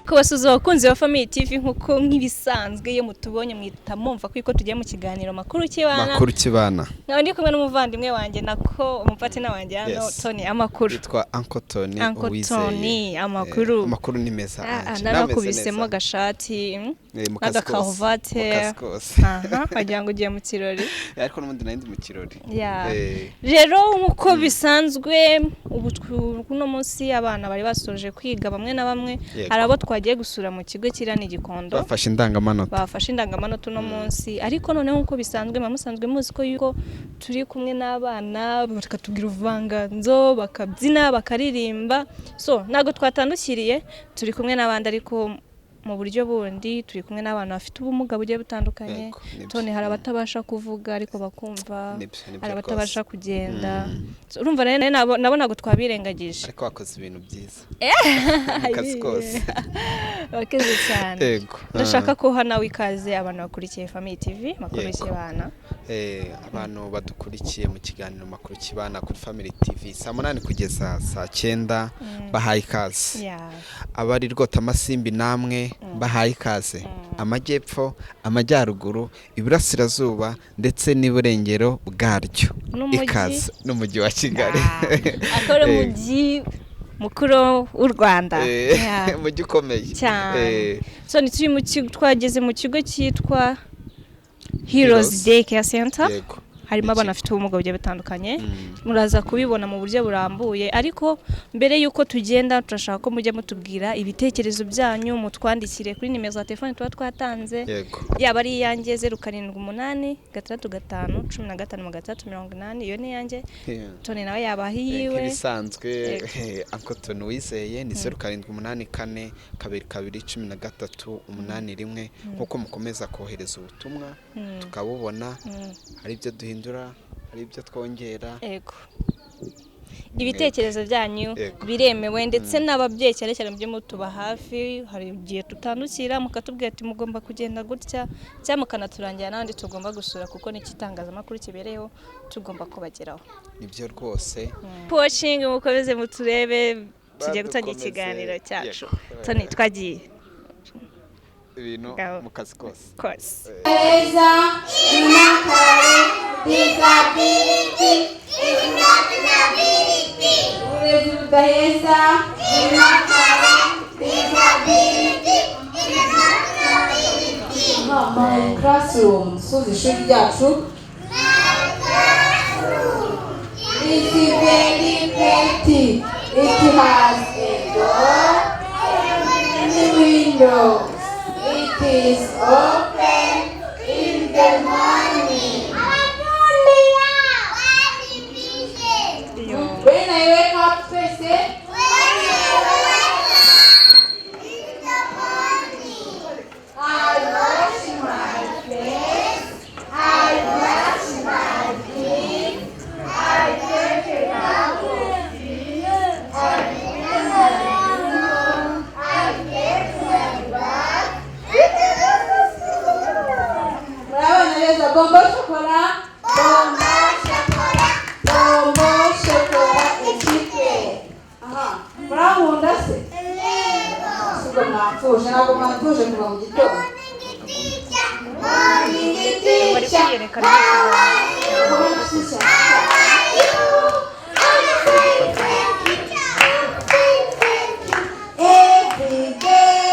Kubasuhuza abakunzi ba Family TV, nkuko nk'ibisanzwe iyo mutubonye mwita mumva ko tugiye mu kiganiro Makuru Kibana. Makuru Kibana. Nkaba ndi kumwe n'umuvandimwe wanjye, nako umupatina wanjye hano. Tony, amakuru? Yitwa Uncle Tony. Uncle Uwizeye. Tony, amakuru? Amakuru ni meza. Anje. Narakubisemo agashati Mu kazi kose. n'agakaruvate. Mu kazi kose. Aha wagira ngo ugiye mu kirori. Ariko n'ubundi nari ndi mu kirori. Rero nk'uko bisanzwe, ubu kuno munsi abana bari basoje kwiga bamwe na bamwe. Hari abo twagiye gusura mu kigo kiriya ni Gikondo. Bafashe indangamanota. Bafashe indangamanota uno munsi, ariko noneho nk'uko bisanzwe muba musanzwe muzi ko yuko turi kumwe n'abana, bakatubwira ubuvanganzo, bakabyina, bakaririmba. So ntabwo twatandukiriye, turi kumwe n'abandi, ariko mu buryo bundi turi kumwe n'abantu bafite ubumuga bugiye butandukanye. Yego, nibyo. Tone, hari abatabasha kuvuga ariko bakumva, Nibyo hari rwose. abatabasha kugenda. So, urumva rero nabo ntabwo twabirengagije. Ariko wakoze ibintu byiza mu kazi kose. Urakoze cyane. Ndashaka ko nawe ikaze abantu bakurikiye Family TV Makuru Kibana. Abantu badukurikiye mu kiganiro Makuru Kibana kuri Family TV saa 8 kugeza saa 9, bahaye ikaze. Abari rwota amasimbi namwe bahaye ikaze, amajyepfo, amajyaruguru, iburasirazuba ndetse n'iburengero bwaryo. N'umujyi. Ikaze n'umujyi wa Kigali. Akaba ari umujyi mukuru w'u Rwanda. Umujyi ukomeye. Cyane. So ni turi mu kigo, twageze mu kigo cyitwa Heroes Heroes. Day Care Center. Harimo abana Ikigo. bafite ubumuga bugiye butandukanye. Muraza kubibona mu buryo burambuye, ariko mbere y'uko tugenda turashaka ko mujya mutubwira ibitekerezo byanyu, mutwandikire kuri nimero za telefone tuba twatanze, yaba ari iyanjye 0786 515 680, iyo ni iyanjye. Tony nawe yabaha iyiwe. Nk'ibisanzwe. Uncle Tony Uwizeye ni 0784 22 13 81. Nk'uko mukomeza kohereza ubutumwa tukabubona, hari ibyo duhindura, hari ibyo twongera. Yego, ibitekerezo byanyu biremewe, ndetse n'ababyeyi cyane cyane mujye mutuba hafi. Hari igihe tutandukira mukatubwira ati mugomba kugenda gutya, cyangwa mukanaturangira n'abandi tugomba gusura, kuko n'iki itangazamakuru kibereyeho, tugomba kubageraho. Nibyo rwose. Watching, mukomeze muturebe, tugiye gutangira Badukomeze. ikiganiro cyacu. Yego. Tony, twagiye. Ibintu Ngabo. mu kazi kose. Kose. Heza, inakare, disability is not an ability. Uburezi budaheza, inakare, disability is not an ability. My classroom, suza ishuri ryacu. My classroom Is very pretty. It has a door and windows. It is open in the morning. When I wake up, twese. When I wake up in the morning, I wash my face, I brush my teeth, I take a cup of tea, I clean my room, I take my bath. Murabona neza, bonbon chocolat, bonbon chocolat, bonbon chocolat ekipe. Aha, murankunda se? Sibwo mwatuje, ntabwo mwatuje kuva mu gitondo. Morning Bari teacher, kwiyerekana. How are you? How are you? I'm fine, thank you. I'm fine, thank you. Every day,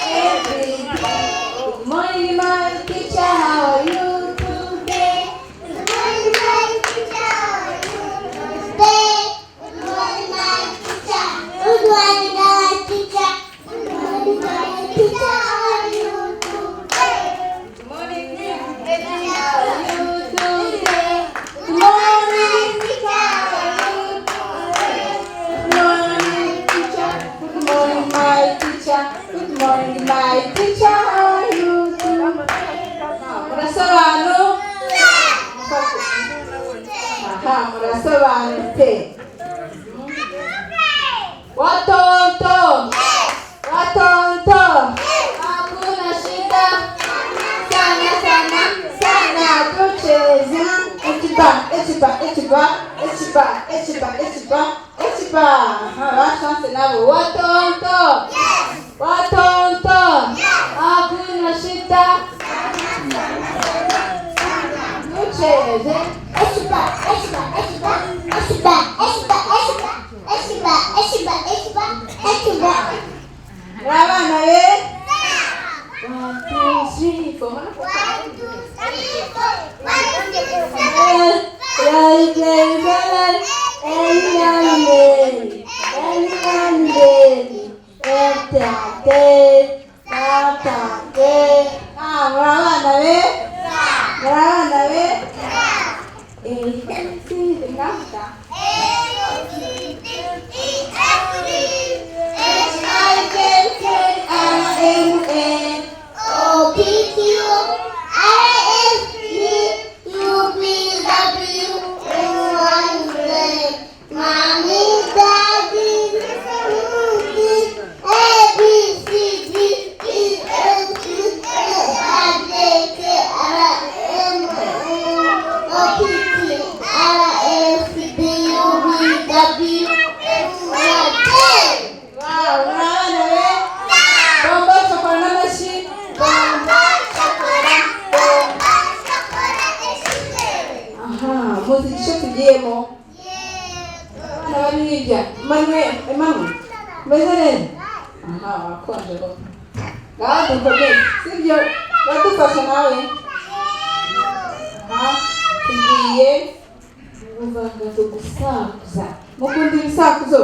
every day. Good morning, my teacher. How are you today? Good morning, my teacher. How are you today? Good morning, my teacher. Good morning, my teacher. Good morning, my teacher. How are you today? Good morning, teacher. How are you today? Good morning, teacher. How are you today? Good morning, teacher. Good morning, my teacher. Good morning, my teacher. How are you today? Murasobanutse? Aha, murasobanutse. Watoto, watoto, hakuna shida sana sana sana, tucheze echiba echiba echiba echiba echiba echiba echiba. Aha, ba Chance nabo, watoto, watoto. H, B, H, B, H, B, H, B, H, B, H, B, H, B, H, B. Muri abana be? 1, 2, 3, 4. 1, 2, 3, 4, 5, 6, 7. A, B, C, D, E, F, G, H, I, J, K, L, M, N, O, P, Q, R, S, T, U, V, W, X, Y, Z. Mommy, Daddy, A, B, C, D, E, F, G, H, I, J, K, L, M, N, O, P, Q, R, S, T, U, V, W, X, Y, Z. Wow, muri abana be? Bombo shokora n'amashyi. Bombo shokora, bombo shokora eshushe. Aha, muzi igice tugiyemo? Abana bari hirya. Emmanuel, Emmanuel, umeze neza? Aha, wakonje rwose. Ngaho dukomeze, sibyo? Uradufasha nawe? Aha, tugiye mu buvanganzo gusakuza. Mukunda ibisakuzo?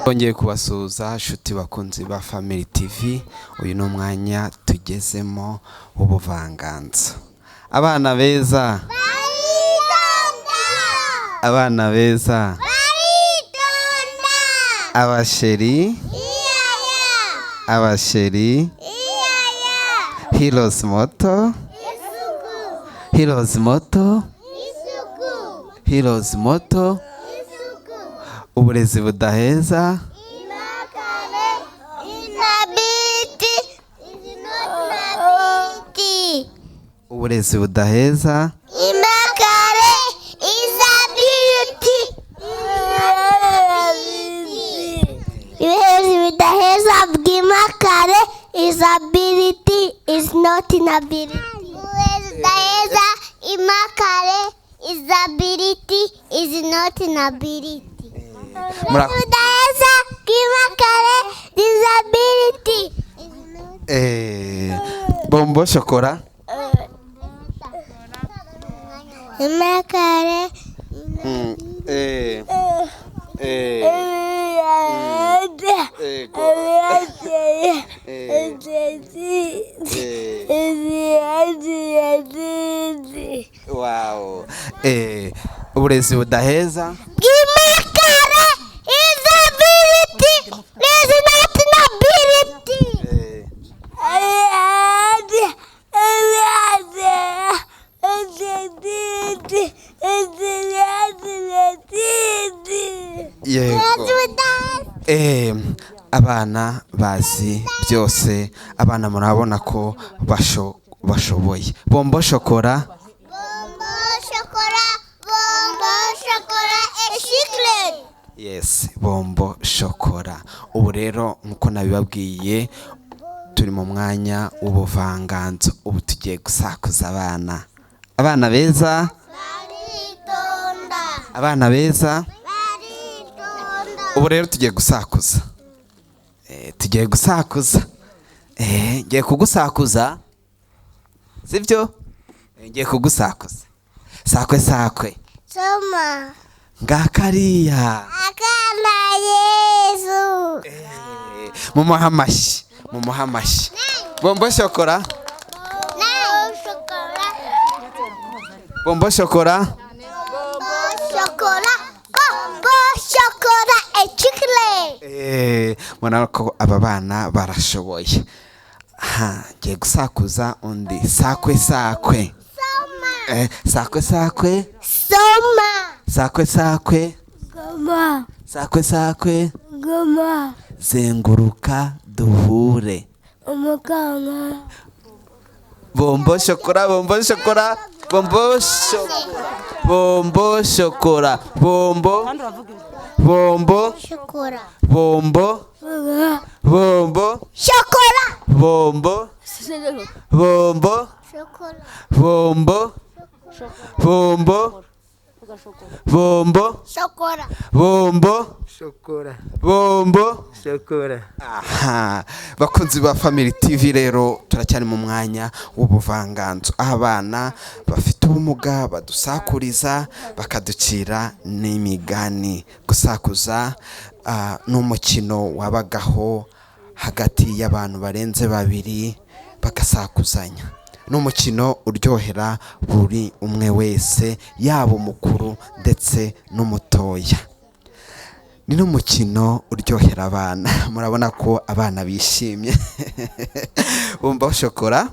Twongeye kubasuhuza inshuti bakunzi ba Family TV. Uyu ni umwanya tugezemo w'ubuvanganzo. Abana beza, Baritonda, abana beza, baritonda. abasheri, Iyaya, abasheri, iyaya. Heroes Moto, Isuku, Heroes Moto, isuku, Heroes Moto, isuku. Uburezi budaheza, Imakare inabiti is not ability. Uburezi budaheza, Imakare is a beauty. Uburezi budaheza bw'imakare is ability is not inability. Uburezi budaheza imakare is ability is not inability. Udaheza bw'imakare disability. Bombo shokora, Imakare. Eh, eh, wow, uburezi budaheza Bw'imakare is ability is not inability. Yego. Abana bazi byose, abana murabona ko bashoboye. Bombo shokora, Bombo shokora, bombo shokora, eshiklet. Yes, bombo shokora. Ubu rero nkuko nabibabwiye turi mu mwanya w'ubuvanganzo. Ubu tugiye gusakuza abana. Abana beza, Baritonda, abana beza. baritonda. Ubu rero tugiye gusakuza. Tugiye gusakuza. Ngiye kugusakuza. Sibyo? Ngiye kugusakuza. Sakwe sakwe. Soma. Ngakariya. Akana Yesu. Mumuhe amashyi, mumuhe amashyi. Bombo shokora, Bombo shokora, bombo shokora. bombo shokora, bombo shokora, eshiklet. Murabona ko aba bana barashoboye. Ha, ngiye gusakuza undi. Sakwe sakwe. Soma. Sakwe sakwe. Soma. Sakwe sakwe. Goma. Sakwe sakwe. Goma. Zenguruka duhure. Umukama. Bombo shokora, bombo shokora, bombo shokora, bombo shokora, bombo, bombo, Shokora. Bombo, bombo, Shokora. Bombo, bombo, Shokora. Bombo, Bombo. Bombo. Shokora. Bombo. Shokora. Bombo. Shokora. Aha, bakunzi ba Family TV, rero turacyari mu mwanya w'ubuvanganzo, aho abana bafite ubumuga badusakuriza, bakaducira n'imigani. Gusakuza ni umukino wabagaho hagati y'abantu barenze babiri bagasakuzanya. Ni umukino uryohera buri umwe wese, yaba umukuru ndetse n'umutoya. Ni n'umukino uryohera abana. Murabona ko abana bishimye. Bombo shokora.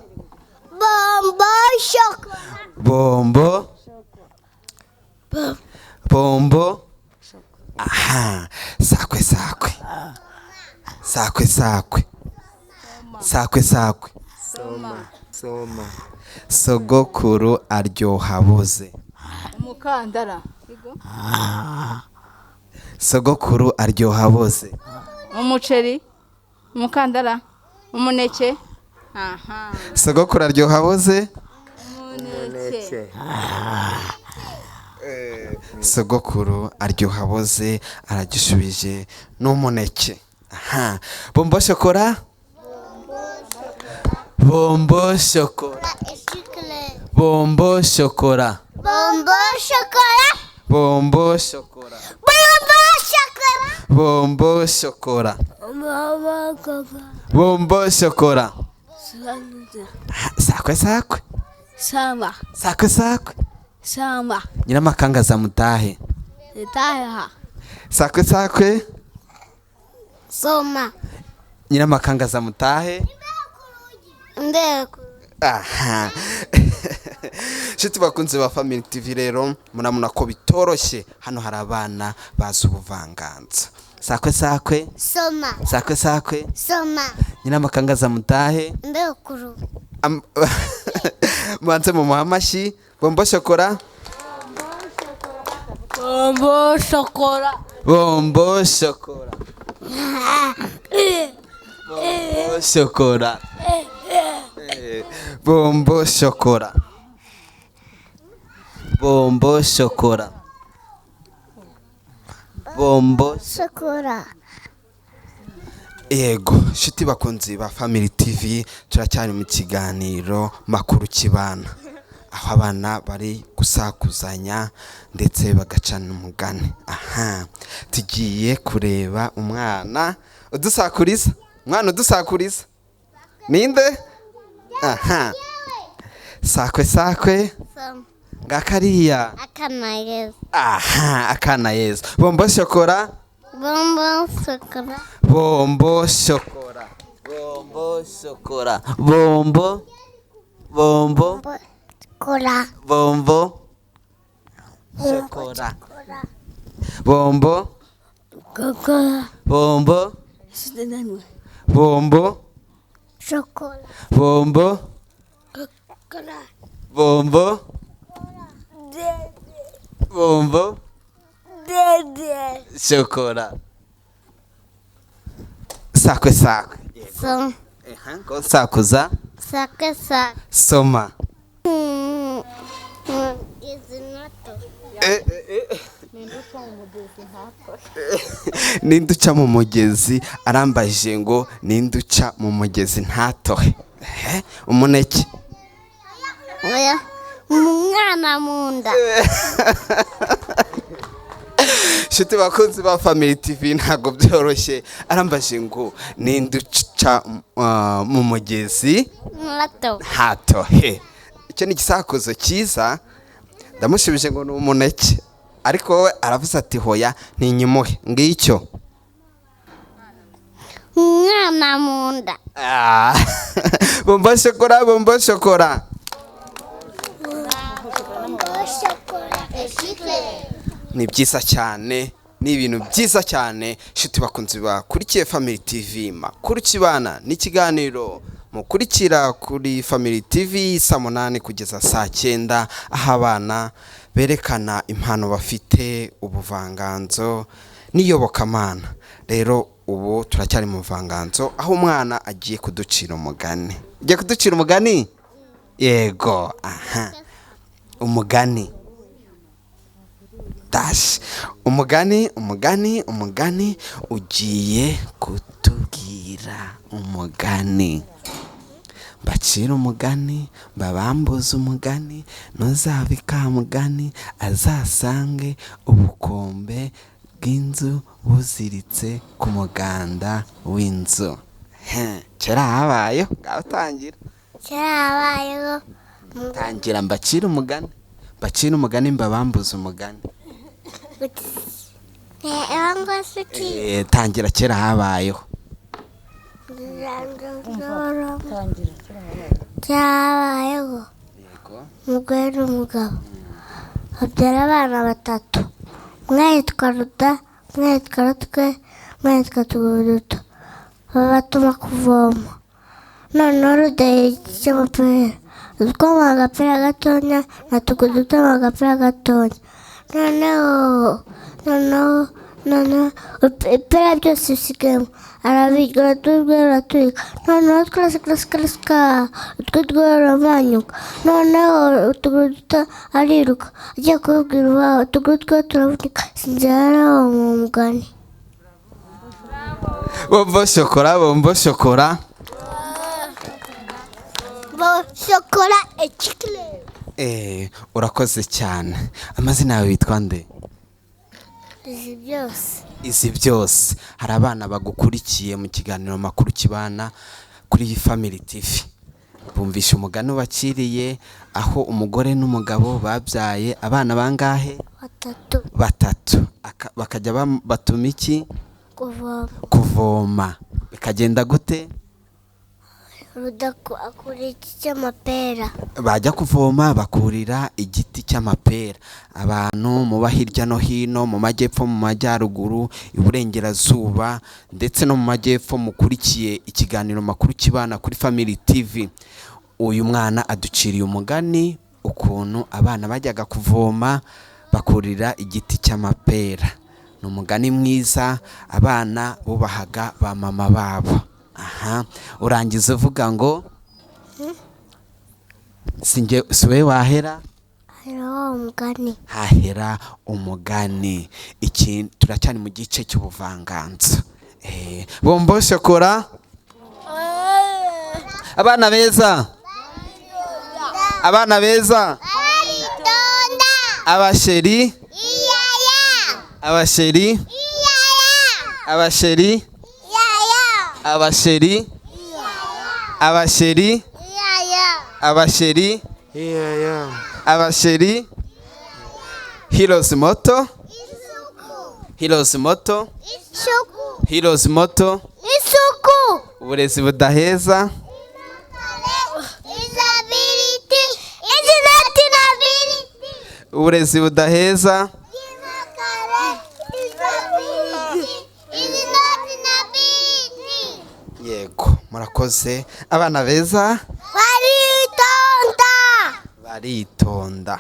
Bombo shokora. Bombo. Bombo. Aha, sakwe sakwe. Sakwe sakwe. Sakwe sakwe. Soma. Soma. Sogokuru aryoha buze. Umukandara. Sogokuru aryoha buze. Umuceri. Umukandara. Umuneke. Aha. Sogokuru aryoha buze. Umuneke. Sogokuru aryoha buze aragishubije n'umuneke. Aha, bombo shokora. Bombo shokora. Bombo shokora. Bombo shokora. Bombo shokora. Bombo shokora. Bombo shokora. Bombo shokora. Sakwe sakwe. Sama. Sakwe sakwe. Sama. Nyiramakangaza mutahe. Taha. Sakwe sakwe. Soma. Nyiramakangaza mutahe. Ndeko. Aha. Shiti bakunze ba Family TV, rero murabona ko bitoroshye. Hano hari abana bazi ubuvanganzo. Sakwe sakwe. Soma. Sakwe sakwe. Soma. Nyiramakangaza mutahe. Ndekuru. Mubanze mumuhe amashyi. Bombo shokora. Bombo shokora. Bombo shokora. Bombo shokora. Bombo shokora. Bombo shokora. Bombo shokora. Yego, shiti bakunzi ba Family TV, turacyari mu kiganiro makuru kibana, aho abana bari gusakuzanya ndetse bagacana umugani. Aha, tugiye kureba umwana udusakuriza. Umwana udusakuriza ninde? Aha, sakwe sakwe. Ngakariya. Akana Yezu. Aha, akana Yezu. Bombo shokora. Bombo shokora. Bombo shokora. Bombo shokora. Bombo. Bombo. Kora. Bombo shokora. Bombo. Kokora. Bombo. Bombo. Shokora. Bombo. Kokora. Bombo. Bombo. Dede. Shokora. Sakwe sakwe. Soma. Sakuza. Sakwe sakwe. Soma. Ninde uca mu mugezi? Arambajije ngo ninde uca mu mugezi ntatohe. Umuneke. Oya, umwana mu nda. Shiti bakunzi ba Family TV, ntabwo byoroshye. Arambajije ngo ninde uca mu mugezi ntatohe. Icyo ni igisakuzo cyiza. Ndamushubije ngo ni umuneke, ariko we aravuze ati hoya ntinyimuhe. Ngicyo umwana mu nda. Bombo shokora. Bombo shokora. Ni byiza cyane, ni ibintu byiza cyane. Shiti bakunzi bakurikiye Family TV makuru kibana, n'ikiganiro mukurikira kuri Family TV saa 8 kugeza saa 9, aho abana berekana impano bafite, ubuvanganzo n'iyobokamana. Rero ubu turacyari mu buvanganzo, aho umwana agiye kuducira umugani. Ugiye kuducira umugani? Yego. Aha, Umugani dash, umugani, umugani, umugani. Ugiye kutubwira umugani. Mbacira umugani, mbabambuze umugani, ntuzabika mugani azasange ubukombe bw'inzu buziritse ku muganda w'inzu. Kera habayeho, ngaho tangira. Kera habayeho. Tangira, mbacira umugani, mbacira umugani, mbabambuze umugani. Tangira, kera habayeho. Kera habayeho umugore n'umugabo babyara abana batatu. Umwe yitwa Ruda, umwe yitwa Rutwe, umwe yitwa Tuguruduto. Babatuma kuvoma. Noneho Ruda yigiye umupira, Rutwe amuha agapira gatonya na Tuguruduto amuha agapira gatonya. Noneho noneho ipera byose bisigayemo, arabirya, uraturya, uraturika. Noneho twese utwo rwaramanyuka. Noneho utuguruduto ariruka agiye kubibwira iwabo, utuguruduto turavunika. Sinzara mu mugani. Bombo shokora, bombo shokora. Shokora ekikire. Urakoze cyane. Amazina yawe witwa nde? Izi byose. Izi byose. Hari abana bagukurikiye mu kiganiro makuru kibana kuri Family TV. Bumvisha umugani ubakiriye aho umugore n'umugabo babyaye abana bangahe? Batatu. Batatu. Bakajya batuma iki? Kuvoma. Kuvoma. Bikagenda gute? Ruda akura igiti cy'amapera. Bajya kuvoma bakurira igiti cy'amapera. Abantu muba hirya no hino, mu majyepfo, mu majyaruguru, iburengerazuba ndetse no mu majyepfo, mukurikiye ikiganiro makuru kibana kuri Family TV. Uyu mwana aduciriye umugani ukuntu abana bajyaga kuvoma bakurira igiti cy'amapera. Ni umugani mwiza, abana bubahaga ba mama babo. Aha, urangiza uvuga ngo sinjye siwe wahera. Hahera umugani. Hahera umugani. Iki turacyari mu gice cy'ubuvanganzo. Bombo shokora. Abana beza. Abana beza. Baritonda. Abasheri. Iyaya. Abasheri. Iyaya. Abasheri. Abasheri. Abasheri. Abasheri. Abasheri. Heroes Moto. Heroes Moto. Heroes Moto. Isuku. Uburezi budaheza. Uburezi budaheza. Yego, murakoze abana beza. Baritonda. Baritonda.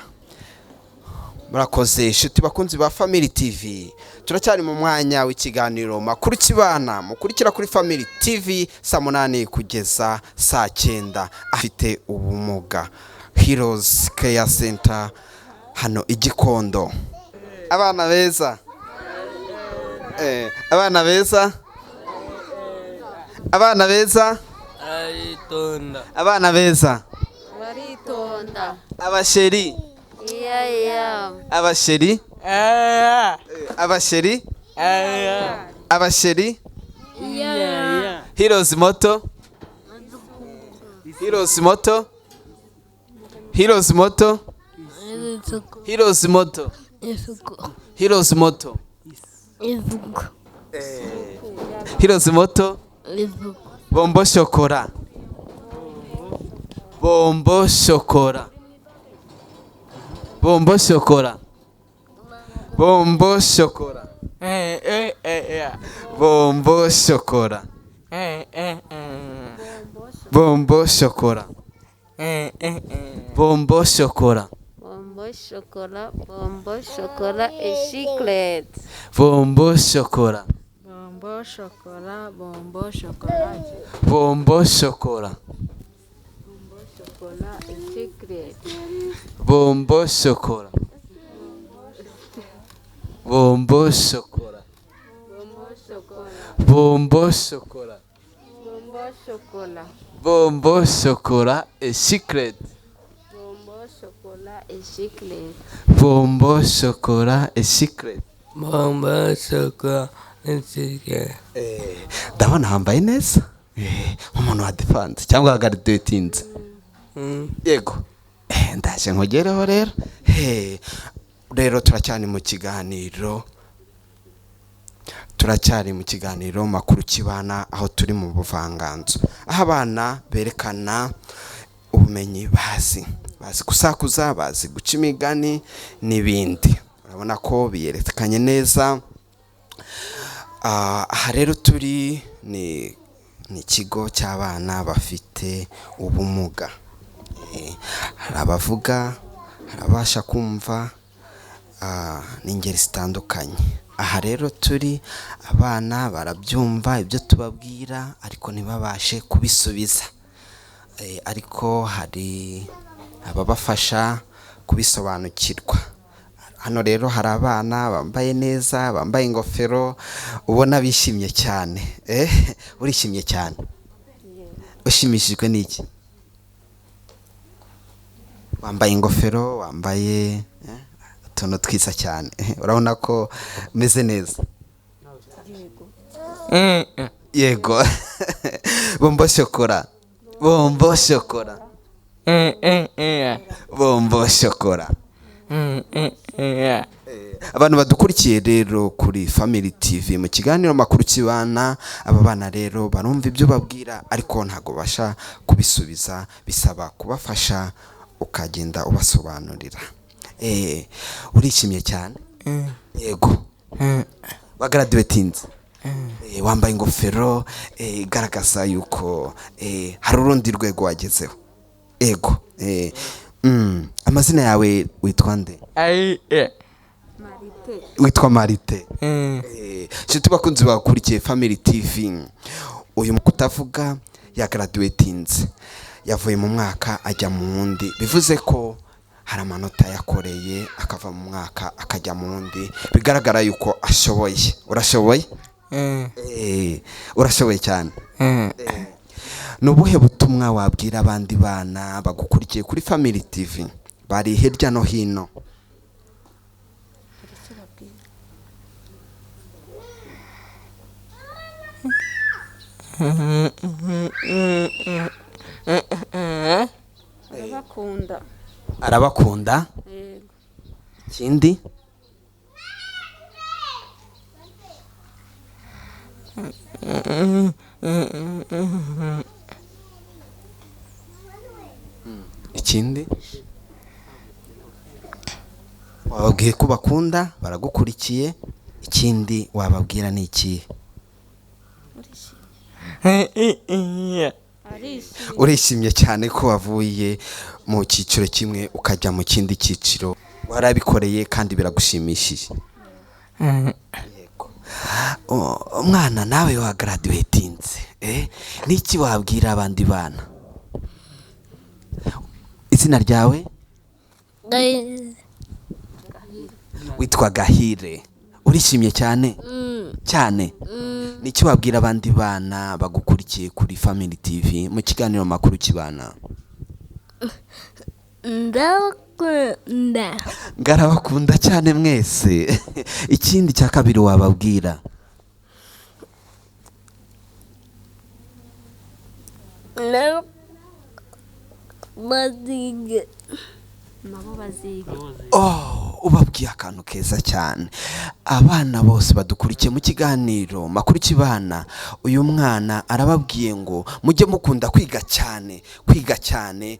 Murakoze inshuti bakunzi ba Family TV. Turacyari mu mwanya w'ikiganiro makuru kibana mukurikira kuri Family TV saa 8 kugeza saa 9. Afite ubumuga Heroes Care Center hano Igikondo. Abana beza. Abana beza. Abana beza. Baritonda. Abana beza. Baritonda. Abasheri. Iya. Abasheri. Abasheri. Abasheri. Iya. Heroes Moto. Heroes Moto. Heroes Moto. Heroes Moto. Heroes Moto. Heroes Moto. Bombo shokora. Bombo shokora. Bombo shokora. Bombo shokora. Bombo shokora. Bombo shokora. Bombo shokora. Bombo shokora. Bombo shokora eshiklet. Bombo shokora. Bombo shokora. Bombo shokora. Bombo shokora. chocolat et chiclette. Bombo shokora. Bombo shokora. Bonbon chocolat. Bombo shokora. Bonbon chocolat. Bombo shokora et chiclette. Bonbon chocolat et chiclette. Bombo shokora et chiclette. Bombo chocolat et chiclette. Ndabona wambaye neza, nk'umuntu wa defanse cyangwa wagaraduwetinze. Yego. Ndaje nkugereho rero. Rero turacyari mu kiganiro, turacyari mu kiganiro makuru kibana, aho turi mu buvanganzo, aho abana berekana ubumenyi bazi, bazi gusakuza, bazi guca imigani n'ibindi. Urabona ko biyerekanye neza. Aha rero turi ni ikigo cy'abana bafite ubumuga. Hari abavuga, hari ababasha kumva, n'ingeri zitandukanye. Aha rero turi, abana barabyumva ibyo tubabwira ariko ntibabashe kubisubiza. Ariko hari ababafasha kubisobanukirwa. Hano rero hari abana bambaye neza, bambaye ingofero, ubona bishimye cyane. Urishimye cyane? Ushimishijwe n'iki? Wambaye ingofero, wambaye utuntu twiza cyane, urabona ko umeze neza. Yego. Bombo shokora, bombo shokora, bombo shokora. Abantu badukurikiye rero kuri Family TV mu kiganiro makuru kibana, aba bana rero barumva ibyo babwira ariko ntabwo babasha kubisubiza, bisaba kubafasha ukagenda ubasobanurira. Urishimye cyane? Yego. Wagaraduwetinze? Wambaye ingofero igaragaza yuko hari urundi rwego wagezeho. Yego. Amazina yawe witwa nde? Witwa Marite. Inshuti bakunzi bakurikiye Family TV, uyu kutavuga yagaraduwetinze, yavuye mu mwaka ajya mu wundi, bivuze ko hari amanota yakoreye akava mu mwaka akajya mu wundi, bigaragara yuko ashoboye. Urashoboye? Urashoboye cyane. Ni ubuhe butumwa wabwira abandi bana bagukurikiye kuri Family TV bari hirya no hino? Arabakunda. Arabakunda. Yego. Ikindi? Ikindi wababwiye ko bakunda, baragukurikiye. Ikindi wababwira ni ikihe? Urishimye cyane ko wavuye mu cyiciro kimwe ukajya mu kindi cyiciro, warabikoreye kandi biragushimishije. Yego. Umwana nawe wa graduatinze, niki wabwira abandi bana? Izina ryawe? Witwa Gahire. Urishimye cyane? Cyane. Niki wabwira abandi bana bagukurikiye kuri Family TV mu kiganiro makuru kibana? Ndabakunda. Ngarabakunda cyane mwese. Ikindi cya kabiri wababwira? Nabo baziga. Oh, ubabwiye akantu keza cyane. Abana bose badukurikiye mu kiganiro makuru kibana, uyu mwana arababwiye ngo mujye mukunda kwiga cyane, kwiga cyane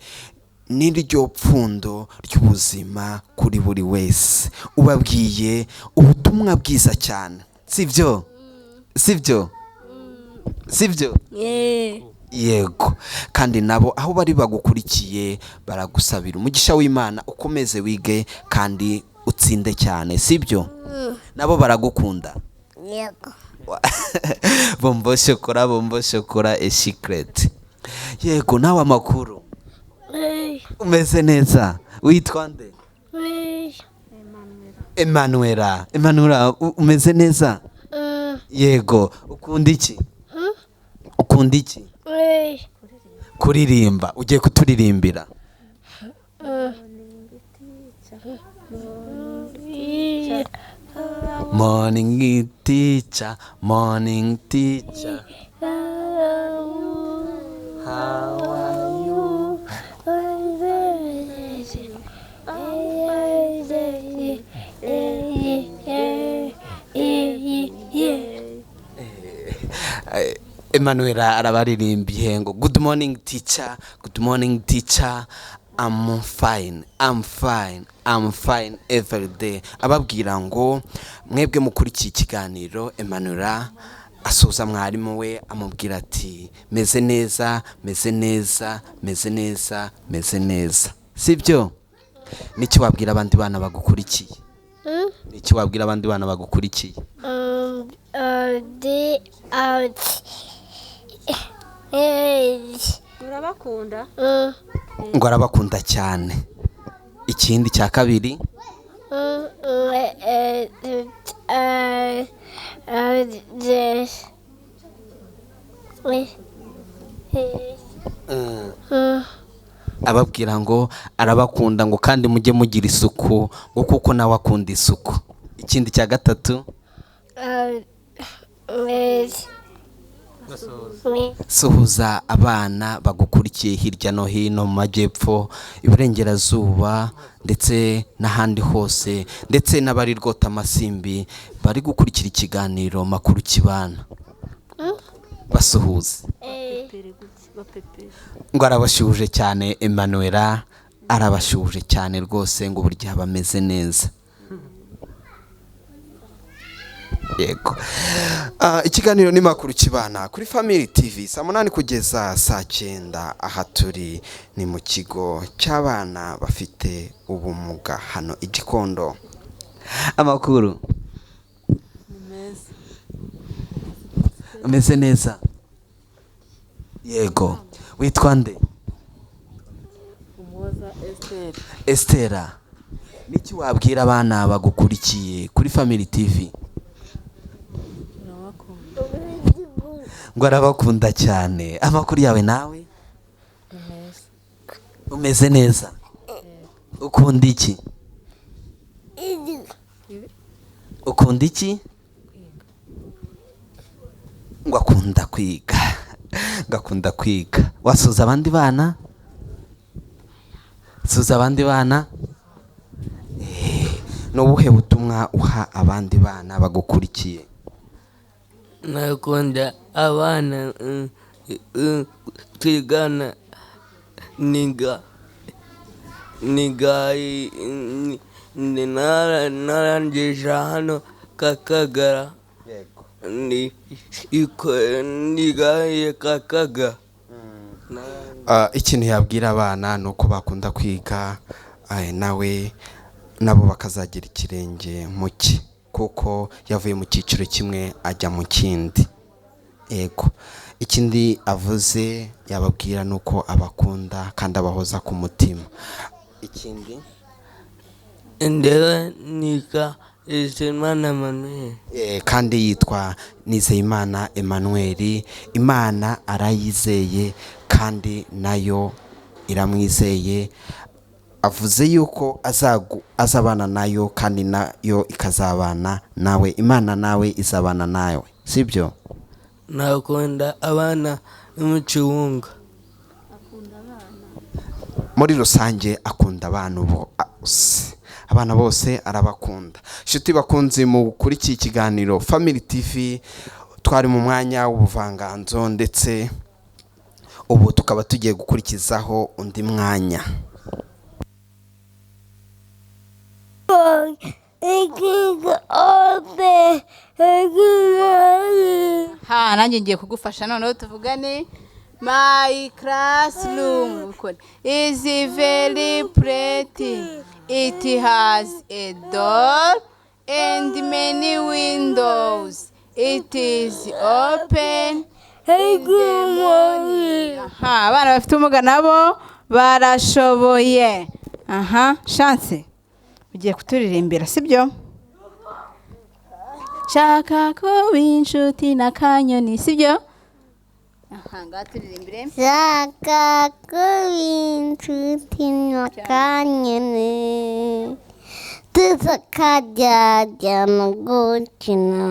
niryo pfundo ry'ubuzima kuri buri wese. Ubabwiye ubutumwa bwiza cyane, sibyo? Sibyo? Sibyo? Yego. Kandi nabo aho bari bagukurikiye baragusabira umugisha w'Imana, ukomeze wige kandi utsinde cyane, sibyo? Nabo baragukunda. Yego. Bombo shokora, bombo shokora a secret. Yego, nawe amakuru? Umeze neza? Witwa nde? Emanuela. Emanuela, umeze neza? Yego. Ukunda iki? Ukunda iki? Kuririmba. Ugiye kuturirimbira? Morning teacher, morning teacher, how are you? Emanuela arabaririmbiye ngo good morning teacher, good morning teacher, I'm fine, I'm fine, I'm fine every day. Ababwira ngo mwebwe mukurikiye ikiganiro, Emanuela asuhuza mwarimu we amubwira ati meze neza, meze neza, meze neza, meze neza. Sibyo? Niki wabwira abandi bana bagukurikiye? Niki wabwira abandi bana bagukurikiye? Urabakunda? Ngo arabakunda cyane. Ikindi cya kabiri, ababwira ngo arabakunda, ngo kandi mujye mugira isuku, ngo kuko nawe akunda isuku. Ikindi cya gatatu, suhuza abana bagukurikiye hirya no hino mu majyepfo, iburengerazuba ndetse n'ahandi hose, ndetse n'abari rwota amasimbi bari gukurikira ikiganiro Makuru Kibana. Basuhuze. Ngo arabashuhuje cyane Emanuela, arabashuhuje cyane rwose, ngo burya bameze neza. Yego. Ikiganiro ni Makuru Kibana kuri Family TV saa 8 kugeza saa 9. Aha turi ni mu kigo cy'abana bafite ubumuga hano i Gikondo. Amakuru ameze neza? Yego. Witwa nde? Umuhoza Esther. Estera, niki wabwira abana bagukurikiye kuri Family TV? Ngo arabakunda cyane. Amakuru yawe nawe? Umeze neza? Ukunda iki? Ukunda iki? Ngo akunda kwiga. Ngo akunda kwiga. Wasuza abandi bana? Suza abandi bana? Ni ubuhe butumwa uha abandi bana bagukurikiye? Nakunda abana twigana, niga narangije hano Kakagara, nigaye Kakaga. Ikintu yabwira abana ni uko bakunda kwiga, nawe nabo bakazagira ikirenge mu cye, kuko yavuye mu cyiciro kimwe ajya mu kindi. Yego. Ikindi avuze yababwira nuko abakunda kandi abahoza ku mutima. Ikindi, ndewe nika Nizeyimana Emmanuel. Kandi yitwa Nizeyimana Emmanuel. Imana arayizeye kandi nayo iramwizeye. Avuze yuko azabana nayo kandi nayo ikazabana nawe. Imana nawe izabana nawe, sibyo? Nakunda abana n'umucunga. Muri rusange akunda abantu bose, abana bose arabakunda. Inshuti bakunze mu kuri iki kiganiro Family TV, twari mu mwanya w'ubuvanganzo ndetse ubu tukaba tugiye gukurikizaho undi mwanya. Ha, nanjye ngiye kugufasha noneho tuvugane. My classroom is very pretty. It has a door and many windows. It is open in the morning. Aha, abana bafite ubumuga nabo Barashoboye. Aha, Chance, ugiye kuturirimbira, sibyo? Shaka kuba inshuti na Kanyoni, sibyo? Aha, ngaho turirimbire. Shaka kuba inshuti na Kanyoni, tukajya no gukina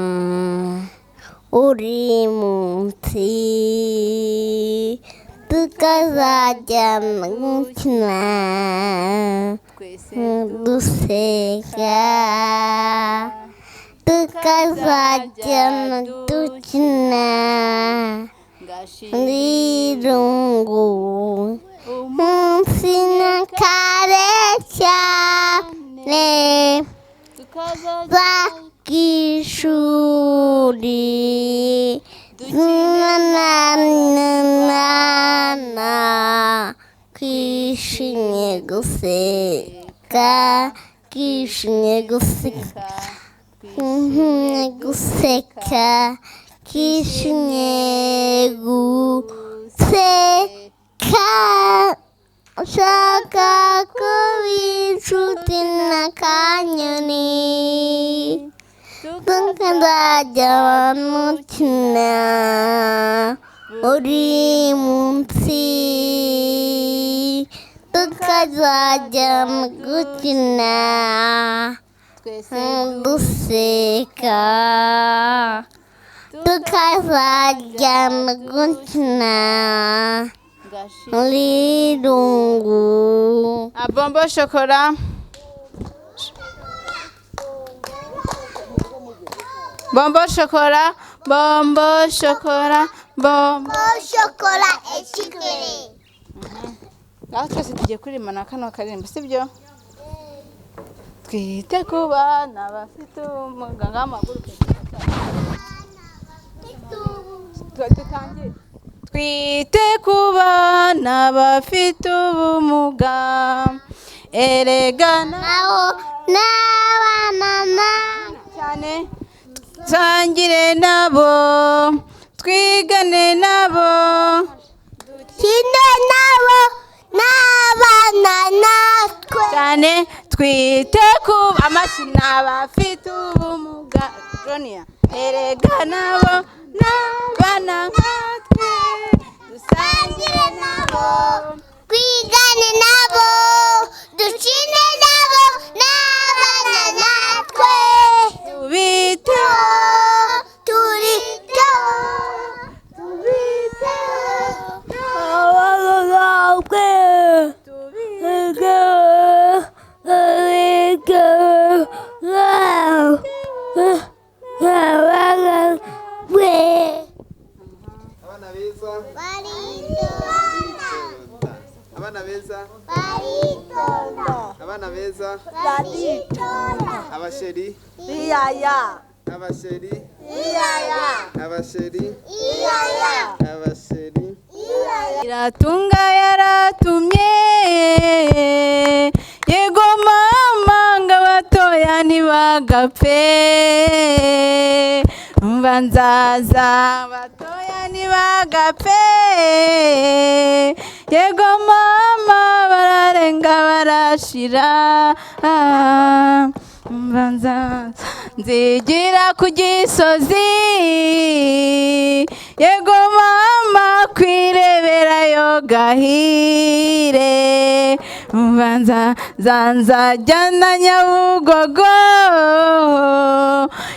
uri munsi, tukazajya no gukina duseka, tukazajya no dukina irungu munsi na kare cyane bakishuri na na na kwishimye guseka, kwishimye guseka, guseka, kwishimye guseka. Shaka kuba inshuti na Kanyoni, tukazajya mukina uri munsi, tukazajya gukina duseka, tukazajya gukina irungu. Bombo shokora. Bombo shokora, bombo shokora, bombo shokora echikere. Ngaho twese tugiye kuririmba kano karirimbo, sibyo? Twite ku bana bafite ubumuga. Ngaho amagurupe tutangire. Twite ku bana bafite ubumuga, erega nabo n'abana cyane, dusangire nabo, twigane nabo, dukine nabo n'abana natwe cyane. Twite ku amashyi n'abafite ubumuga, Junior, erega nabo n'abana nkatwe, dusangire nabo, twigane nabo, dukine nabo n'abana natwe, tubiteho, turiteho, Abana beza, abana beza, abana beza, abasheri, abasheri, abasheri, abasheri. Iratunga yaratumye, yego mama, ngo abatoya ntibagapfe, umva nzaza, abatoya ntibagapfe, yego mama, bararenga barashira, umva nzaza, nzigira ku Gisozi, yego mama, kwireberayo Gahire, umva nzaza, nzajya na Nyabugogo,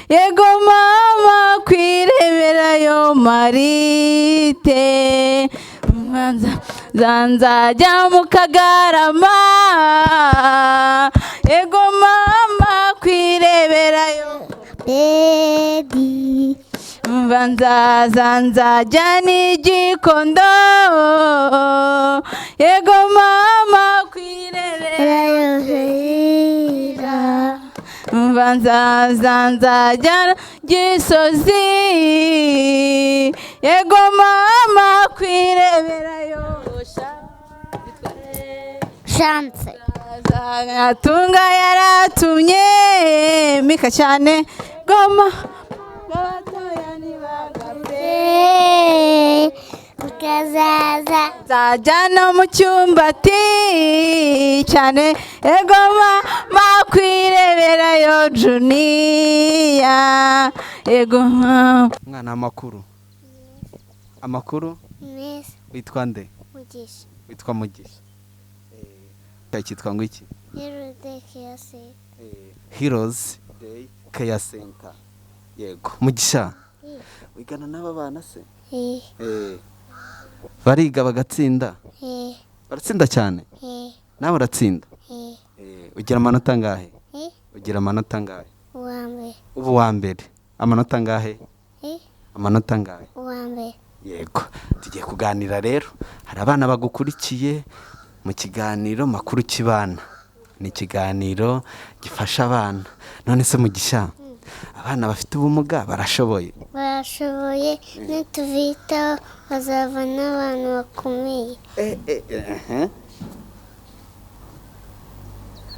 yego mama, kwireberayo Marite, umva nzaza, nzajya mu Kagarama, yego mama, kwireberayo Baby. Umva nzaza, nzajya n'Igikondo, yego mama, kwireberayo, umva nzaza, nzajya Gisozi, yego mama, kwireberayo Chance. Atunga yaratumye, Mika cyane, goma, abatoya ntibagapfe. Kazaza. Nzajya no mu cyumbati cyane, ego makwireberayo juniya, ego mama. Mwana, amakuru, amakuru? Meza. Witwa nde? Mugisha. Witwa Mugisha. Cyitwa ngo iki? Heroes Day Care Center. Heroes Day Care Center. Yego, Mugisha, wigana n'aba bana se? Eh. Bariga bagatsinda? Eh. Baratsinda cyane? Eh. Nawe uratsinda? Eh. Ugira amanota angahe? Eh. Ugira amanota angahe? Uwa mbere. Ubu wa mbere. Amanota angahe? Eh. Amanota angahe? Uwa mbere. Yego, tugiye kuganira rero. Hari abana bagukurikiye mu kiganiro Makuru Kibana. Ni ikiganiro gifasha abana. None se Mugisha, abana bafite ubumuga barashoboye? Barashoboye, nitubitaho bazava n'abantu bakomeye.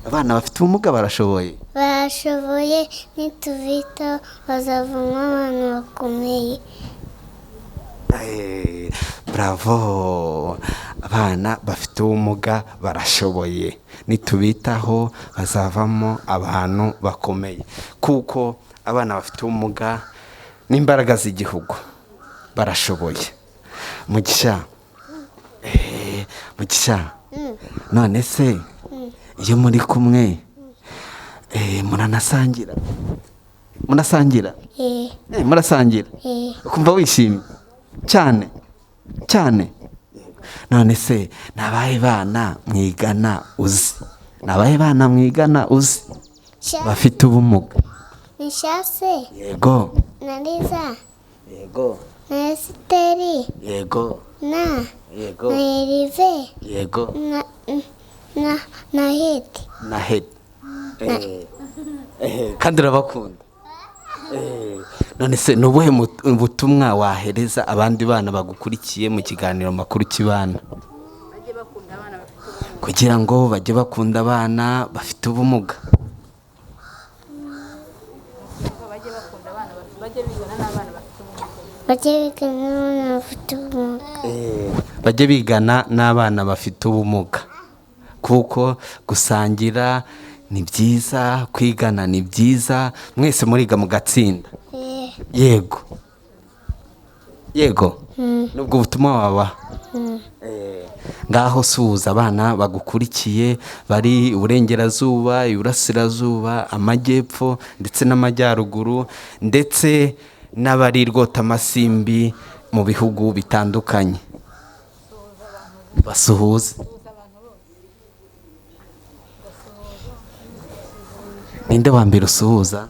Abana bafite ubumuga barashoboye? Barashoboye, nitubitaho bazavamo abantu bakomeye. Bravo! Abana bafite ubumuga barashoboye, nitubitaho bazavamo abantu bakomeye, kuko abana bafite ubumuga n'imbaraga z'igihugu, barashoboye. Mugisha, Mugisha, none se iyo muri kumwe muranasangira? Munasangira? Eh. Murasangira? Eh. Ukumva wishimye cyane cyane? None se ni abahe bana mwigana uzi? Ni abahe bana mwigana uzi bafite ubumuga? Ni Shase. Yego. Na Liza. Yego. Na Esiteri. Yego. Na. Yego. Na Erive. Yego. Na Hedi. Na Hedi. Kandi urabakunda. None se ni ubuhe butumwa wahereza abandi bana bagukurikiye mu kiganiro Makuru Kibana, kugira ngo bajye bakunda abana bafite ubumuga? Bajye bigana n'abana bafite ubumuga. Bajye bigana n'abana bafite ubumuga, kuko gusangira ni byiza, kwigana ni byiza, mwese muriga mugatsinda. Yego, yego. Nubwo butumwa wabaha? Ngaho suhuza abana bagukurikiye bari iburengerazuba, iburasirazuba, amajyepfo ndetse n'amajyaruguru, ndetse n'abari rwotamasimbi mu bihugu bitandukanye. Basuhuze. Ninde wa mbere usuhuza?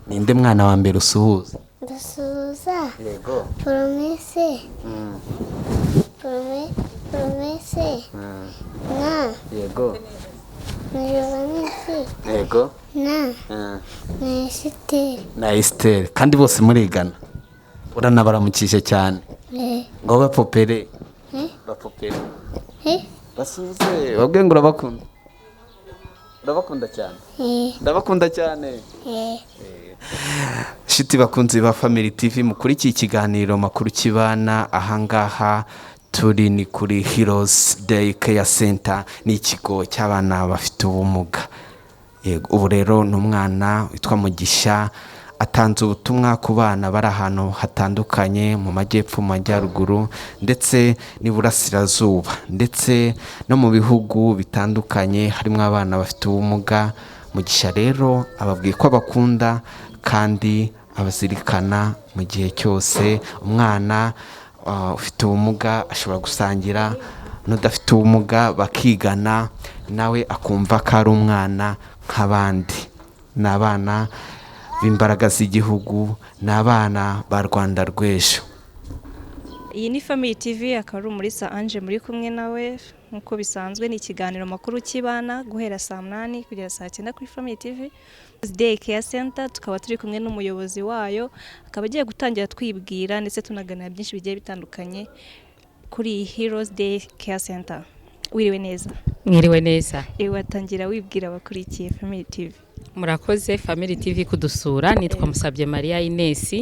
Ninde mwana wa mbere usuhuza? Ndasuhuza. Yego. Promese. Promese. Na. Yego. Na Jovanisi. Yego. Na. Na Esiteri. Na Esiteri. Kandi bose murigana. Uranabaramukije cyane. Ngo bapopere. Bapopere. Basuhuze. Babwiye ngo urabakunda. Ndabakunda cyane. Ndabakunda cyane. Shiti bakunzi ba Family TV, mukurikiye ikiganiro Makuru Kibana. Ahangaha turi ni kuri Heroes Day Care Center, ni ikigo cy'abana bafite ubumuga. Yego, ubu rero ni umwana witwa Mugisha atanze ubutumwa ku bana bari ahantu hatandukanye, mu majyepfo, mu majyaruguru ndetse n'iburasirazuba, ndetse no mu bihugu bitandukanye harimo abana bafite ubumuga. Mugisha rero ababwiye ko abakunda kandi abazirikana mu gihe cyose. Umwana ufite ubumuga ashobora gusangira n'udafite ubumuga bakigana, nawe akumva ko ari umwana nk'abandi. Ni abana b'imbaraga z'igihugu, ni abana ba Rwanda rw'ejo. Iyi ni Family TV, akaba ari Umulisa Ange muri kumwe nawe nk'uko bisanzwe. Ni ikiganiro Makuru Kibana guhera saa 8 kugera saa 9 kuri Family TV Day Care Center. Tukaba turi kumwe n'umuyobozi wayo, akaba agiye gutangira twibwira ndetse tunaganira byinshi bigiye bitandukanye kuri Heroes Day Care Center. Wiriwe neza? Mwiriwe neza. Watangira wibwira abakurikiye Family TV. Murakoze Family TV kudusura. Nitwa Musabye Maria Ines,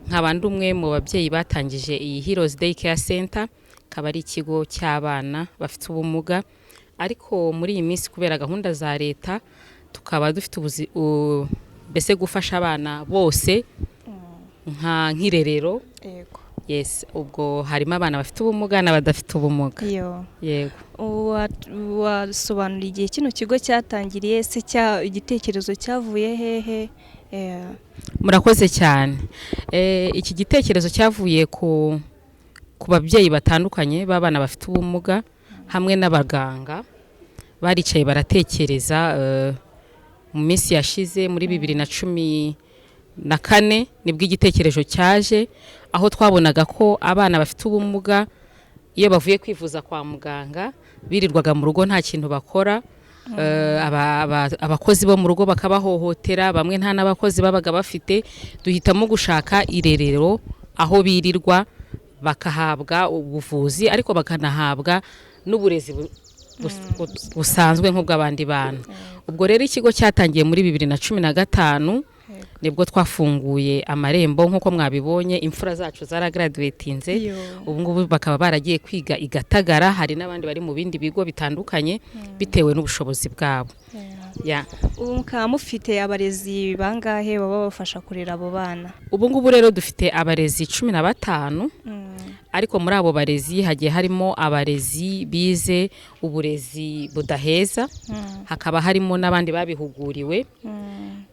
nkaba ndi umwe mu babyeyi batangije iyi Heroes Day Care Center, akaba ari ikigo cy'abana bafite ubumuga. Ariko muri iyi minsi, kubera gahunda za leta, tukaba dufite mbese gufasha abana bose nk'irerero. Yes, ubwo harimo abana bafite ubumuga n'abadafite ubumuga. Iyo. Yego. Wasobanura igihe kino kigo cyatangiriye se, igitekerezo cyavuye hehe? Murakoze cyane. Iki gitekerezo cyavuye ku babyeyi batandukanye b'abana bafite ubumuga hamwe n'abaganga. Baricaye baratekereza. Mu minsi yashize, muri 2014, nibwo igitekerezo cyaje, aho twabonaga ko abana bafite ubumuga iyo bavuye kwivuza kwa muganga birirwaga mu rugo nta kintu bakora. Abakozi bo mu rugo bakabahohotera, bamwe nta n'abakozi babaga bafite. Duhitamo gushaka irerero aho birirwa bakahabwa ubuvuzi, ariko bakanahabwa n'uburezi busanzwe nk'ubw'abandi bana. Ubwo rero ikigo cyatangiye muri 2015, nibwo twafunguye amarembo. Nk'uko mwabibonye, imfura zacu zaragraduatinze. Ubu ngubu bakaba baragiye kwiga i Gatagara. Hari n'abandi bari mu bindi bigo bitandukanye bitewe n'ubushobozi bwabo. Ya. Ubu mukaba mufite abarezi bangahe baba babafasha kurera abo bana? Ubu ngubu rero dufite abarezi 15, ariko muri abo barezi hagiye harimo abarezi bize uburezi budaheza, hakaba harimo n'abandi babihuguriwe.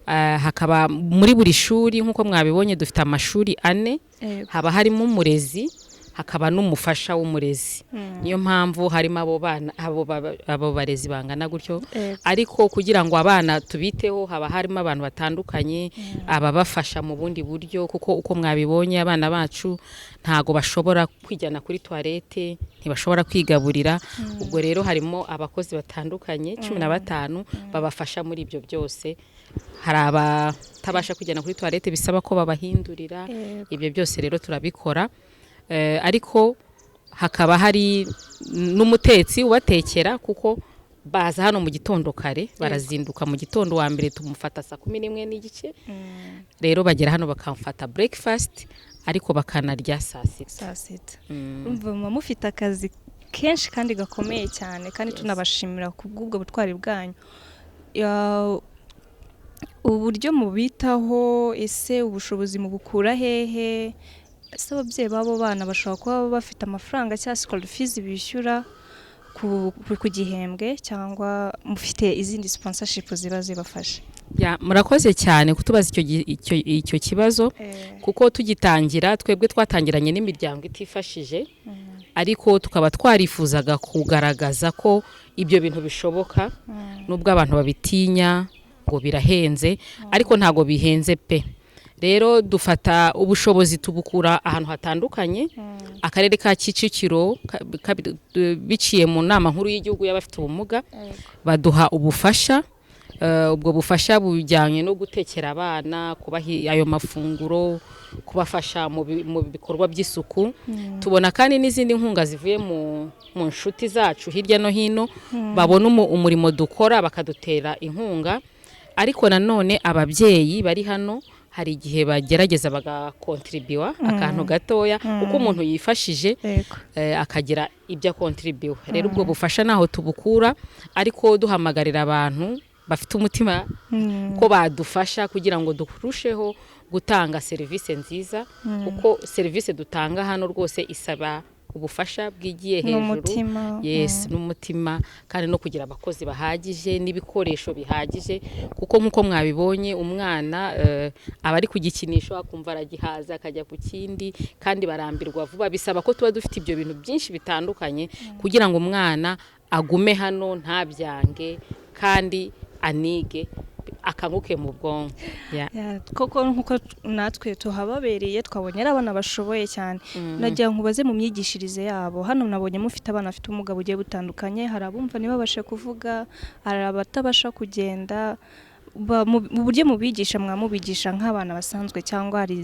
Hakaba muri buri shuri, nk'uko mwabibonye dufite amashuri ane, haba harimo umurezi, hakaba n'umufasha w'umurezi. Niyo mpamvu harimo abo bana, abo barezi bangana gutyo. Ariko kugira ngo abana tubiteho, haba harimo abantu batandukanye ababafasha mu bundi buryo, kuko uko mwabibonye abana bacu ntago bashobora kwijyana kuri toilette, ntibashobora kwigaburira. Ubwo rero harimo abakozi batandukanye 15 babafasha muri ibyo byose. Hari abatabasha kwijyana kuri toilette bisaba ko babahindurira. Ibyo byose rero turabikora. Ariko hakaba hari n'umutetsi ubatekera, kuko baza hano mu gitondo kare, barazinduka mu gitondo. Wa mbere tumufata saa 11:30. Rero bagera hano bakamfata breakfast, ariko bakanarya saa 6. Saa 6. Urumva muba mufite akazi kenshi kandi gakomeye cyane, kandi tunabashimira ku bw'ubwo butwari bwanyu. Uburyo mubitaho, ese ubushobozi mubukura hehe? Ese ababyeyi b'abo bana bashobora kuba bafite amafaranga cyangwa school fees bishyura ku gihembwe, cyangwa mufite izindi sponsorship ziba zibafasha? Ya, murakoze cyane kutubaza icyo kibazo, kuko tugitangira twebwe twatangiranye n'imiryango itifashije, ariko tukaba twarifuzaga kugaragaza ko ibyo bintu bishoboka, nubwo abantu babitinya ngo birahenze, ariko ntabwo bihenze pe. Rero dufata ubushobozi tubukura ahantu hatandukanye. Akarere ka Kicukiro biciye mu nama nkuru y'igihugu y'abafite ubumuga baduha ubufasha. Ubwo bufasha bujyanye no gutekera abana, kubaha ayo mafunguro, kubafasha mu bikorwa by'isuku. Tubona kandi n'izindi nkunga zivuye mu nshuti zacu hirya no hino, babona umurimo dukora bakadutera inkunga. Ariko nanone ababyeyi bari hano hari igihe bagerageza bagakontribuwa akantu gatoya, uko umuntu yifashije, akagira ibyo akontribuwa. Rero ubwo bufasha naho tubukura, ariko duhamagarira abantu bafite umutima ko badufasha kugira ngo turusheho gutanga serivisi nziza, kuko serivisi dutanga hano rwose isaba ubufasha bwigiye hejuru. N'umutima. Yes, n'umutima, kandi no kugira abakozi bahagije n'ibikoresho bihagije, kuko nk'uko mwabibonye umwana aba ari ku gikinisho akumva aragihaza akajya ku kindi, kandi barambirwa vuba. Bisaba ko tuba dufite ibyo bintu byinshi bitandukanye kugira ngo umwana agume hano ntabyange, kandi anige, akanguke mu bwonko. Yeah. Ya, koko nkuko natwe tuhababereye twabonye ari abana bashoboye cyane. Nagira nkubaze mu myigishirize yabo hano, nabonye mufite abana bafite ubumuga bugiye butandukanye. Hari abumva ntibabashe kuvuga, hari abatabasha kugenda. Mu buryo mubigisha, mwamubigisha nk'abana basanzwe, cyangwa hari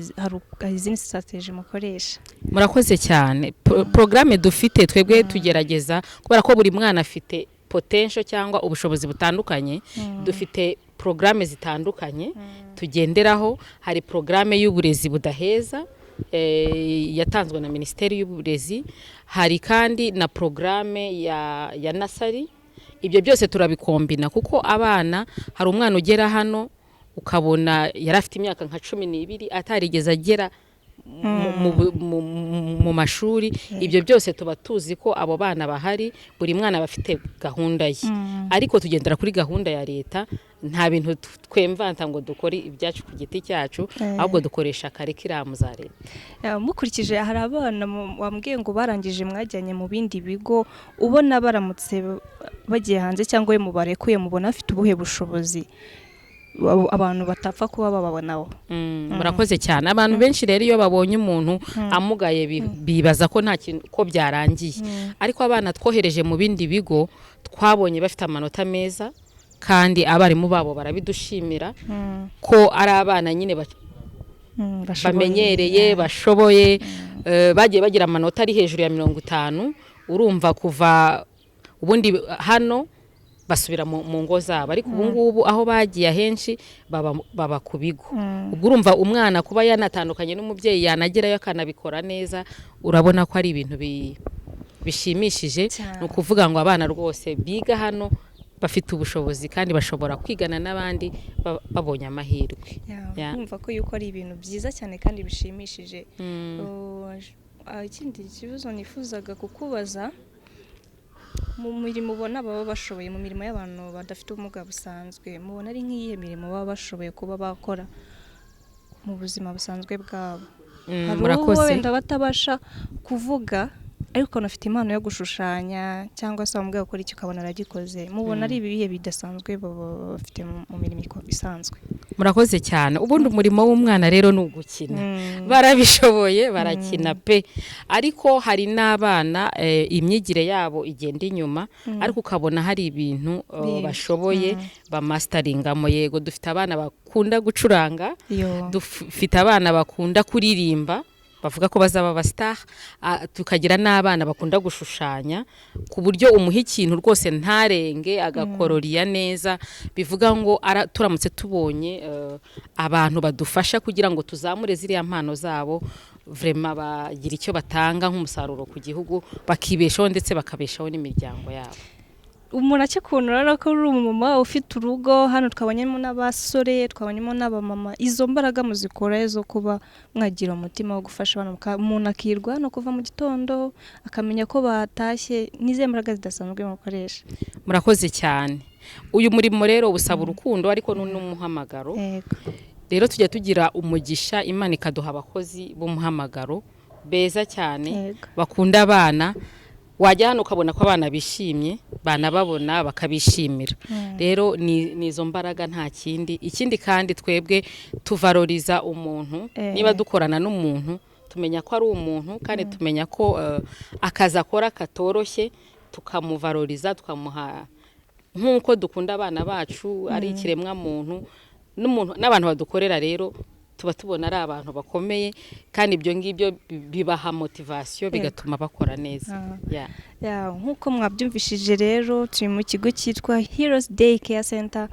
izindi strategy mukoresha? Murakoze cyane. Porogaramu dufite twebwe tugerageza, kubera ko buri mwana afite potential cyangwa ubushobozi butandukanye, dufite porogaramu zitandukanye tugenderaho. Hari porogaramu y'uburezi budaheza yatanzwe na Minisiteri y'Uburezi, hari kandi na porogaramu ya nursery. Ibyo byose turabikombina, kuko abana, hari umwana ugera hano ukabona yari afite imyaka nka 12 atarigeze agera mu mashuri. Ibyo byose tuba tuzi ko abo bana bahari, buri mwana aba afite gahunda ye, ariko tugendera kuri gahunda ya leta. Nta bintu twemvanta ngo dukore ibyacu ku giti cyacu, ahubwo dukoresha curriculum za leta. Mukurikije, hari abana wambwiye ngo barangije mwajyanye mu bindi bigo, ubona baramutse bagiye hanze cyangwa we mubarekuye, mubona bafite ubuhe bushobozi abantu batapfa kuba bababonaho? Murakoze cyane. Abantu benshi rero iyo babonye umuntu amugaye bibaza ko nta kintu, ko byarangiye, ariko abana twohereje mu bindi bigo twabonye bafite amanota meza, kandi abarimu babo barabidushimira ko ari abana nyine Bashoboye. bamenyereye, bashoboye, bagiye bagira amanota ari hejuru ya 50. Urumva, kuva ubundi hano basubira mu ngo zabo, ariko ubu ngubu aho bagiye ahenshi baba ku bigo. Ubwo urumva umwana kuba yanatandukanye n'umubyeyi, yanagerayo akanabikora neza, urabona ko ari ibintu bishimishije. Cyane. Ni ukuvuga ngo abana rwose biga hano bafite ubushobozi kandi bashobora kwigana n'abandi babonye amahirwe. Yeah. Kumva ko yuko ari ibintu byiza cyane kandi bishimishije. Ikindi kibazo nifuzaga kukubaza, mu mirimo ubona baba bashoboye, mu mirimo y'abantu badafite ubumuga busanzwe, mubona ari nk'iyihe mirimo baba bashoboye kuba bakora mu buzima busanzwe bwabo? Hari uwo Murakoze. wenda batabasha kuvuga, ariko ukabona afite impano yo gushushanya, cyangwa se wamubwira gukora icyo ukabona aragikoze. Mubona ari ibihe bidasanzwe baba bafite mu mirimo isanzwe? Murakoze cyane. Ubundi umurimo w'umwana rero ni ugukina. Barabishoboye, barakina pe. Ariko hari n'abana imyigire yabo igenda inyuma, ariko ukabona hari ibintu bashoboye, bamasteringamo. Yego, dufite abana bakunda gucuranga, dufite abana bakunda kuririmba bavuga ko bazaba abastar, tukagira n'abana bakunda gushushanya, ku buryo umuha ikintu rwose ntarenge, agakororiya neza. Bivuga ngo turamutse tubonye abantu badufasha kugira ngo tuzamure ziriya mpano zabo, vraiment bagira icyo batanga nk'umusaruro ku gihugu, bakibeshaho ndetse bakabeshaho n'imiryango yabo. Umuntu akikubona urabona ko uri umumama ufite urugo. Hano twabonyemo n'abasore, twabonyemo n'abamama. Izo mbaraga muzikora zo kuba mwagira umutima wo gufasha abana, umuntu akirwa no kuva mu gitondo akamenya ko batashye, n'izihe mbaraga zidasanzwe mukoresha? Murakoze cyane. Uyu murimo rero usaba urukundo, ariko n'umuhamagaro. Rero tujya tugira umugisha, Imana ikaduha abakozi b'umuhamagaro beza cyane, bakunda abana. Wajya hano ukabona ko abana bishimye, banababona bakabishimira. Rero ni izo mbaraga, nta kindi. Ikindi kandi, twebwe tuvaloriza umuntu. Niba dukorana n'umuntu, tumenya ko ari umuntu, kandi tumenya ko akazi akora katoroshye, tukamuvaloriza, tukamuha nk'uko dukunda abana bacu. Ari ikiremwa muntu n'umuntu, n'abantu badukorera rero tuba tubona ari abantu bakomeye, kandi ibyo ngibyo bibaha motivation, bigatuma bakora neza. Yeah. Yeah, nk'uko mwabyumvishije rero, turi mu kigo cyitwa Heroes Day Care Center.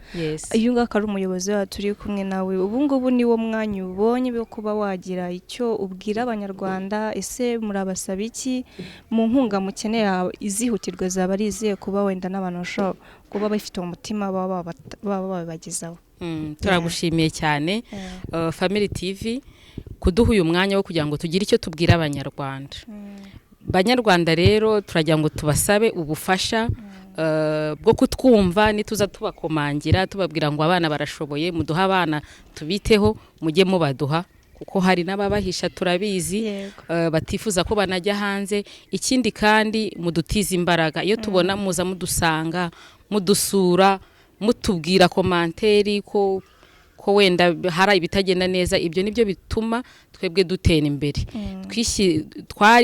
Uyu nguyu akaba ari umuyobozi wacu turi kumwe nawe ubu ngubu. Ni wo mwanya ubonye wo kuba wagira icyo ubwira Abanyarwanda. Ese murabasaba iki mu nkunga mukeneye? Izihutirwa zaba ari izihe, kuba wenda n'abantu bashobora kuba bafite umutima baba babibagezaho? Turagushimiye cyane, Family TV, kuduha uyu mwanya wo kugira ngo tugire icyo tubwira Abanyarwanda. Banyarwanda rero, turagira ngo tubasabe ubufasha bwo kutwumva nituza tubakomangira, tubabwira ngo abana barashoboye, muduhe abana tubiteho, mujye mubaduha, kuko hari n'ababahisha, turabizi, batifuza ko banajya hanze. Ikindi kandi, mudutize imbaraga iyo tubona muza mudusanga, mudusura, mutubwira commentaire ko wenda hari ibitagenda neza. Ibyo nibyo bituma twebwe dutera imbere.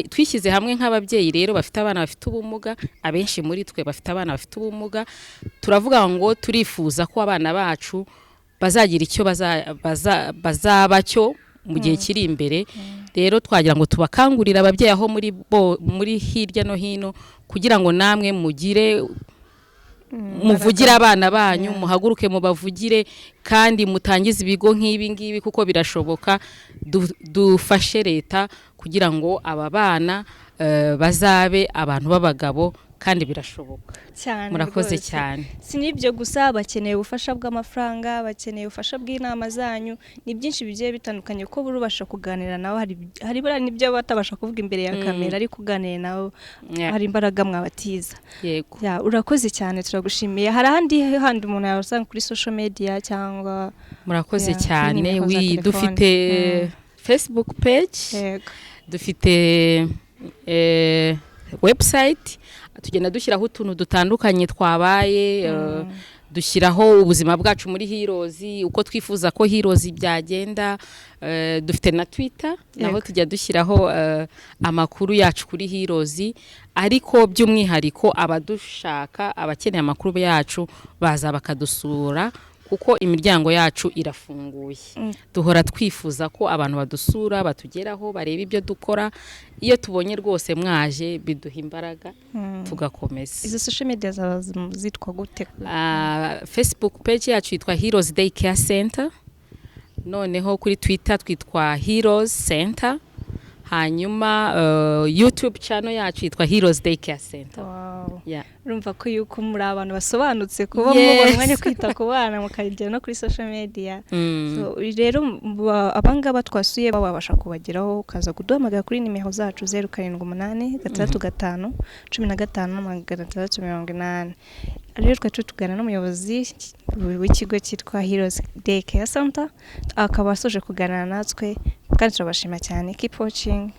Twishyize hamwe nk'ababyeyi rero bafite abana bafite ubumuga, abenshi muri twe bafite abana bafite ubumuga, turavuga ngo turifuza ko abana bacu bazagira icyo bazaba cyo mu gihe kiri imbere. Rero twagira ngo tubakangurire ababyeyi aho muri bo, muri hirya no hino, kugira ngo namwe mugire Muvugire abana banyu, muhaguruke mubavugire kandi mutangize ibigo nk'ibi ngibi, kuko birashoboka. Dufashe leta kugira ngo aba bana bazabe abantu b'abagabo, kandi birashoboka. Cyane. Murakoze Rwose. cyane. Si n'ibyo gusa, bakeneye ubufasha bw'amafaranga, bakeneye ubufasha bw'inama zanyu, ni byinshi bigiye bitandukanye, kuko burubasha kuganira nabo. Hari buriya n'ibyo batabasha kuvuga imbere ya kamera, ariko uganira nabo hari imbaraga mwabatiza. Yego. Yeah, urakoze cyane, turagushimiye. Hari ahandi handi umuntu yasanga kuri social media cyangwa? Murakoze Yeah, kuri cyane. nimero za telefone. Dufite Facebook page, dufite website, tugenda dushyiraho utuntu dutandukanye twabaye, dushyiraho ubuzima bwacu muri Heroes, uko twifuza ko Heroes byagenda. Dufite na Twitter naho tujya dushyiraho amakuru yacu kuri Heroes. Ariko by'umwihariko abadushaka, abakeneye amakuru yacu, baza bakadusura, kuko imiryango yacu irafunguye. Duhora twifuza ko abantu badusura, batugeraho, bareba ibyo dukora. Iyo tubonye rwose mwaje, biduha imbaraga tugakomeza. Izo social media zaba zitwa gute? Facebook page yacu yitwa Heroes Day Care Center, noneho kuri Twitter twitwa Heroes Center, hanyuma YouTube channel yacu yitwa Heroes Day Care Center. Yeah. Urumva ko yuko muri abantu basobanutse kuba mubona umwanya wo kwita ku bana, mukagera no kuri social media. So, rero abangaba twasuye babasha kubageraho, ukaza kuduhamagara kuri nimero zacu 0786515680. Rero twari turi n'umuyobozi w'ikigo cyitwa Heroes Day Care Center, akaba asoje kuganira natwe, kandi turabashima cyane. Keep watching.